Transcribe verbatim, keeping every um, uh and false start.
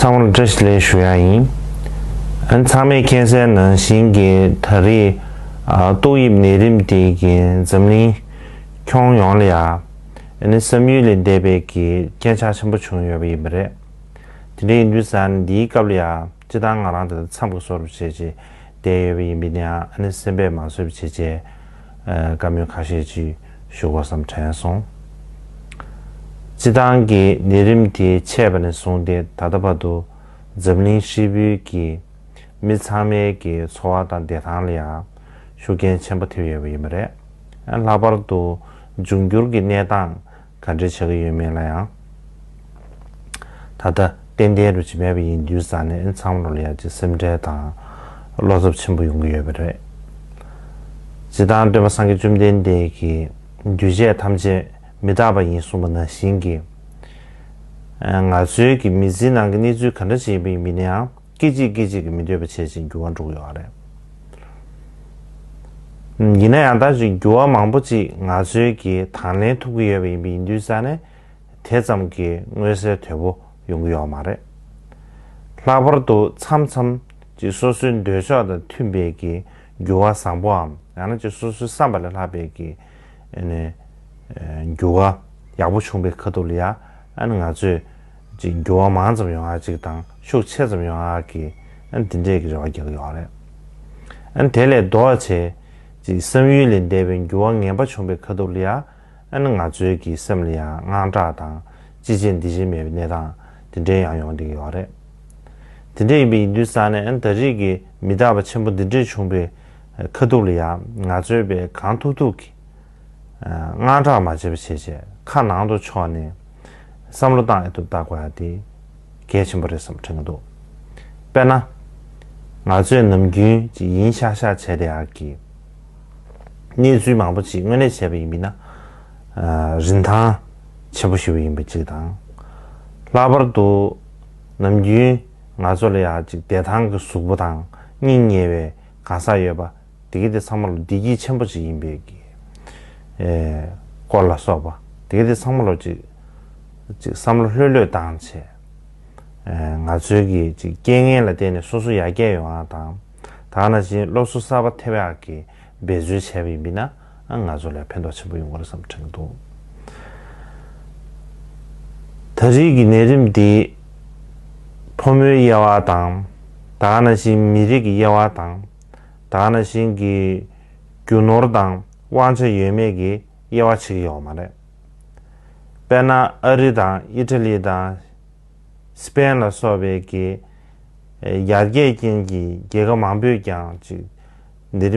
ཚང་མར་བཀྲ་ཤིས་བདེ་ལེགས་ཞུ་ཡ་ཡིན། ཨ་ནི་ཚང་མས་མཁྱེན་གསལ་ནང་བཞིན་གྱི་ད་རེས་ཨ་ཏོག་དབྱིབས་ནད་རིམས་དེ་གིས་འཛམ་གླིང་ཁྱོན་ཡོངས་ལ་ཡ་ཨ་ནི་བསམ་ཡུལ་ལས་འདས་པའི་གི་རྐྱེན་ཆག་ཆེན་པོ་བྱུང་ཡོད་པ་ཡིན་པ་རེད། དེ་འདྲ་ཡིན་དུས་ཙང་འདིའི་སྐབས་ལ་ཡ་སྤྱིར་བཏང་ང་རང་དེ་ལ་འཚམས་ཀྱི་བཟོ་འདྲ་བྱས་རྗེས་བསྡད་ཡོད་པ་ཡིན་པས་ན་ཡང་ཨ་ནི་སེམས་པས་མ་བཟོད་པ་བྱས་རྗེས་ཨ་བཀའ་མོལ་ཁ་ཤས་ཅིག་ཞུ་དགོས་བསམ་དྲན་སོང་། སྤྱིར་བཏང་གི་ནད་རིམས་དེ་མཆེད་པ་ནས་བཟུང་སྟེ་ད་ལྟ་བར་དུ་འཛམ་གླིང་ཧྲིལ་པོའི་གི་མི་ཚང་མའི་གི་འཚོ་བ་དང་བདེ་ཐང་ལ་ཡང་ཤུགས་རྐྱེན་ཆེན་པོ་ཐེབས་ཡོད་པ་ཡིན་པ་རེད། ལྷག་པར་དུ་འབྱུང་འགྱུར་གྱི་གནས་སྟངས་ག་འདྲ་ཆགས་ཀྱི་ཡོད་མེད་ལ་ཡང་ད་ལྟ་ཏན་ཏན་རུ་ཅིག་མེད་པ་ཡིན་དུས་ཙང་ནས་ཚང་མ་ལ་ཡང་ཅིག་སེམས་ཁྲལ་དང་བློ་འཚབ་ཆེན་པོ་ཡོང་གི་ཡོད་པ་རེད། སྤྱིར་བཏང་སྟོན་པ་སངས་རྒྱས་བཅོམ་ལྡན་འདས་ཀྱིས་འདུས་བྱས་ཐམས་ཅད་མི་རྟག་པ་ཡིན་གསུངས་པ་ནང་བཞིན་གྱི། ང་ཚོའི་གི་མི་ཚེའི་ནང་གི་གནས་ཚུལ་ག་འདྲ་ཞིག་ཡིན་པ་ཡིན་ན་ཡང་སྐད་ཅིག་སྐད་ཅིག་གིས་མི་འདོད་པ་བྱས་ཅིག་འགྱུར་བ་འགྲོ་གི་ཡོད་རེད། ཡིན་ན་ཡང་ད་ཅིག་འགྱུར་བ་མང་པོ་ཅིག་ང་ཚོའི་གི་དང་ལེན་ཐུབ་ཀྱི་ཡོད་པ་ཡིན་པ་ཡིན་དུས་ཙང་ནས་དེ་ཙམ་གྱི་མངོན་གསལ་དོད་པོ་ཡོང་གི་ཡོད་མ་རེད། ལྷག་པར་དུ་མཚམས་མཚམས་ཅིག་སོ་སོའི་འདོད་ཕྱོགས་དང་མཐུན་པའི་གི་འགྱུར་བ་བཟང་པོའམ་ཡང་ན་ཅིག་སོ་སོའི་བསམ་པ་ལས་ལྷག་པའི་གི་ཨ་ནི་འགྱུར་བ་ཡག་པོ་བྱུང་པའི་ཁ་ཐུག་ལ་ཡ་ཨ་ནི་ང་ཚོས་ཅིག་འགྱུར་བ་མང་ཙམ་ཡོང་ཡ་ཅིག་དང་ཤུགས་ཆེ་ཙམ་ཡོང་ཡ་གི་ཨ་ནི་དེ་འདྲས་ཀྱི་རེ་བ་རྒྱག་གི་ཡོད་རེད། ཨ་ནི་དེ་ལས་ལྡོག་བྱས་ཅིག་བསམ་ཡུལ་ལས་འདས་པའི་འགྱུར་བ་ངན་པ་བྱུང་པའི་ཁ་ཐུག་ལ་ཡ་ཨ་ནི་ང་ཚོའི་གི་སེམས་ལ་ཡང་དངངས་སྐྲག་དང་ཅི་བྱེད་འདི་བྱེད་མེད་པའི་གནས་སྟངས་དེ་འདྲའི་ཡང་ཡོང་བསྡད་ཀྱི་ཡོད་རེད། དེ་འདྲ་ཡིན་པ་ཡིན་དུས་ཙང་ནས་ཨ་ནི་ད་རེས་ཀྱི་མི་རྟག་པ་ཆེན་པོ་འདི་འདྲས་བྱུང་པའི་ཁ་ཐུག་ལ་ཡང་ང་ཚོའི་པའི་གང་ཐུབ་ཐུབ་ཀྱི་དངངས་སྐྲག་མ་བྱེད་པ་བྱས་བྱས་ཁ་ནང་དུ་ཕྱོགས་ནས་བསམ་བློ་བཏང་ཨེ་ཐུབ་བལྟ་དགོས་ཡ་དེ་གལ་ཆེན་པོ་རེད་བསམ་དྲན་གྱི་འདུག་དཔེར་ན། ང་ཚོས་ནམ་རྒྱུན་ཅིག་ཡིན་ཤག་ཤག་བྱས་བསྡད་ཡག་གི་གནས་ཚུལ་མང་པོ་ཅིག་དངོས་གནས་བྱས་པ་ཡིན་པ་ཡིན་ན། ཨ་རིན་ཐང་ཆེན་པོ་ཞིག་ཡིན་པ་ཅིག་དང་། ལྷག་པར་དུ་ནམ་རྒྱུན་ང་ཚོ་ལ་ཡང་ཅིག་བདེ་ཐང་གི་གཟུགས་པོ་དང་སྙིང་ཉེ་བའི་གང་ཟག་ཡོད་པ་དེ་ག་དེ་ཚང་མ་ལ་བདེ་སྐྱིད་ཆེན་པོ་ཅིག་ཡིན་པའི་གི་ཨེ་སྐོར་ལ་སོགས་པ་དེ་ག་དེ་ཚང་མ་ལ་ཅིག་ཅིག་བསམ་བློ་ལྷོད་ལྷོད་བཏང་བྱས། ཨེ་ང་ཚོའི་གི་ཅིག་རྐྱེན་ངན་ལ་བརྟེན་ནས་སོ་སོ་ཡར་རྒྱས་ཡོང་ཡ་དང་། ད་ག་ནང་བཞིན་སློབ་གསོ་གསར་པ་ཐེབས་ཡག་གི་འབད་རྩོལ་བྱས་པ་ཡིན་པ་ཡིན་ན་ང་ཚོ་ལ་ཕན་ཐོགས་ཆེན་པོ་ཡོང་གི་རེད་བསམ་དྲན་གྱི་འདུག་ད་རེས་ཀྱི་ནད་རིམས་འདི་ཕོ་མོའི་དབྱེ་བ་དང་། ད་ག་ནང་བཞིན་མི་རིགས་ཀྱི་དབྱེ་བ་དང་། ད་ག་ནང་བཞིན་གྱི་རྒྱུ་ནོར་དང་དབང་ཆ་ཡོད་མེད་ཀྱི་དབྱེ་བ་ཕྱེ་གི་ཡོད་མ་རེད། དཔེར་ན་ཨ་རི་དང་ཨི་ཊ་ལི་དང་སི་པེན་ལ་སོགས་པའི་གི་ཡར་རྒྱས་ཅན་གྱི་རྒྱལ་ཁབ་མང་པོས་ཀྱང་ཅིག་འདི་རིགས་